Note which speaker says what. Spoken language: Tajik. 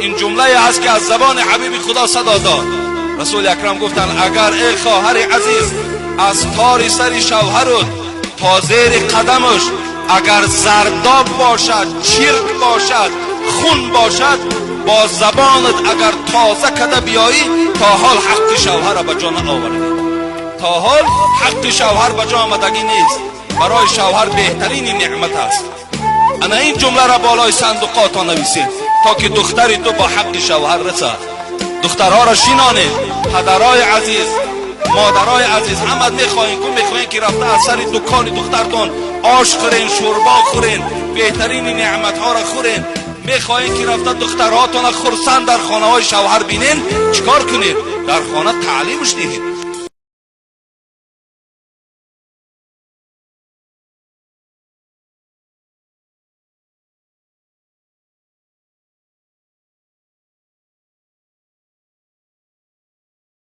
Speaker 1: Ин ҷумлае аст, ки аз забони ҳабиби Худо садо дод. Расули Акрам гуфтанд: агар, эй хоҳари азиз, аз тори сари шавҳарут то зери қадамаш агар зардоб бошад, чирк бошад, хун бошад, бо забонат агар тоза када биёӣ, то ҳол ҳаққи шавҳара ба ҷо наовардӣ, то ҳол ҳаққи шавҳар ба ҷо омадагӣ нест. Барои шавҳар беҳтарини неъмат аст. Ана ин ҷумларо болои сандуқото нависед, то ки духтари ту бо ҳаққи шавҳар расад. Духтарҳоро шинонед. Падарои азиз, модарои азиз, ҳамат мехоҳем ку, мехоҳем, ки рафта аз сари дукони духтартон ош хӯрен, шӯрбо хӯрен, беҳтарини неъматҳоро хӯрен. Мехоҳем, ки рафта духтарҳотона хурсанд дар хонаҳои шавҳар бинен. Чӣ кор кунед? Дар хона таълимш диҳед.